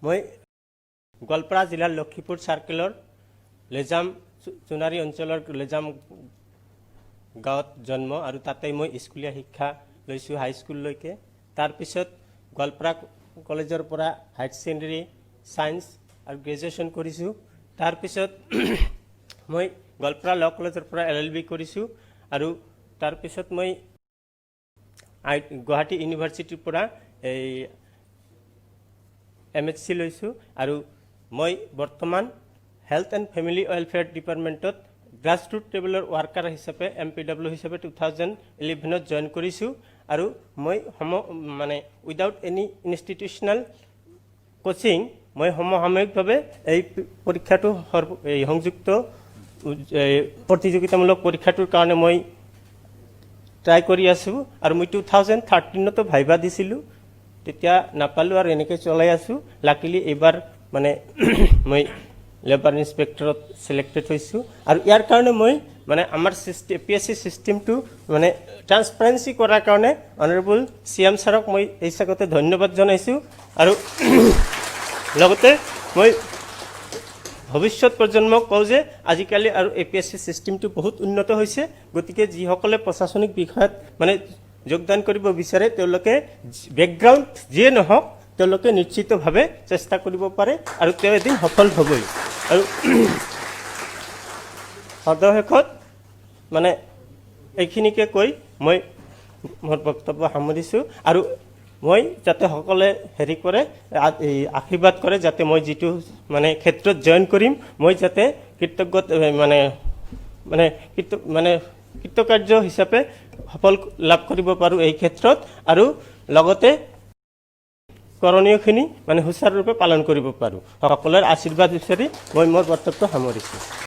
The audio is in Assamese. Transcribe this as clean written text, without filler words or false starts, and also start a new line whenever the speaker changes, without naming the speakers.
মই গোৱালপাৰা জিলাৰ লক্ষীপুৰ চাৰ্কেলৰ লেজাম চুনাৰী অঞ্চলৰ লেজাম গাঁৱত জন্ম আৰু তাতেই মই স্কুলীয়া শিক্ষা লৈছোঁ হাইস্কুললৈকে। তাৰপিছত গোৱালপাৰা কলেজৰ পৰা হায়াৰ ছেকেণ্ডেৰী ছায়েন্স আৰু গ্ৰেজুৱেশ্যন কৰিছোঁ। তাৰপিছত মই গোৱালপাৰা ল কলেজৰ পৰা এলএলবি কৰিছোঁ আৰু তাৰপিছত মই গুৱাহাটী ইউনিভাৰ্চিটিৰ পৰা এই এমএছচি লৈছোঁ। আৰু মই বৰ্তমান হেল্থ এণ্ড ফেমিলি ৱেলফেয়াৰ ডিপাৰ্টমেণ্টত গ্ৰাছৰুট লেভেলৰ ৱাৰ্কাৰ হিচাপে, এমপিডাব্লিউ হিচাপে 2011ত জইন কৰিছোঁ। আৰু মই মানে উইদাউট এনি ইনষ্টিটিউচনেল কোচিং মই সমসাময়িকভাৱে এই পৰীক্ষাটো এই সংযুক্ত এই প্ৰতিযোগিতামূলক পৰীক্ষাটোৰ কাৰণে মই ট্ৰাই কৰি আছোঁ। আৰু মই 2013তো ভাইবা দিছিলোঁ, তেতিয়া নাপালোঁ আৰু এনেকৈ চলাই আছোঁ। লাকিলি এইবাৰ মানে মই লেবাৰ ইনস্পেক্টৰত চিলেক্টেড হৈছোঁ। আৰু ইয়াৰ কাৰণে মই মানে আমাৰ এপিএছচি চিষ্টেমটো মানে ট্ৰান্সপাৰেঞ্চি কৰাৰ কাৰণে অনাৰেবল চিএম ছাৰক মই এই চাগতে ধন্যবাদ জনাইছোঁ। আৰু লগতে মই ভৱিষ্যত প্ৰজন্মক কওঁ যে আজিকালি আৰু এপিএছচি চিষ্টেমটো বহুত উন্নত হৈছে। গতিকে যিসকলে প্ৰশাসনিক বিষয়ত মানে যোগদান কৰিব বিচাৰে, তেওঁলোকে বেকগ্ৰাউণ্ড যিয়ে নহওক, তেওঁলোকে নিশ্চিতভাৱে চেষ্টা কৰিব পাৰে আৰু তেওঁ এদিন সফল হ'বই। আৰু সৰ্বশেষত মানে এইখিনিকে কৈ মই মোৰ বক্তব্য সামৰিছোঁ। আৰু মই যাতে সকলোৱে হেৰি কৰে, এই আশীৰ্বাদ কৰে, যাতে মই যিটো মানে ক্ষেত্ৰত জইন কৰিম, মই যাতে কৃতজ্ঞ মানে মানে কৃত মানে কৃতকাৰ্য হিচাপে সফল লাভ কৰিব পাৰোঁ এই ক্ষেত্ৰত আৰু লগতে কৰণীয়খিনি মানে সুচাৰুৰূপে পালন কৰিব পাৰোঁ। সকলোৰে আশীৰ্বাদ বিচাৰি মই মোৰ বক্তব্য সামৰিছোঁ।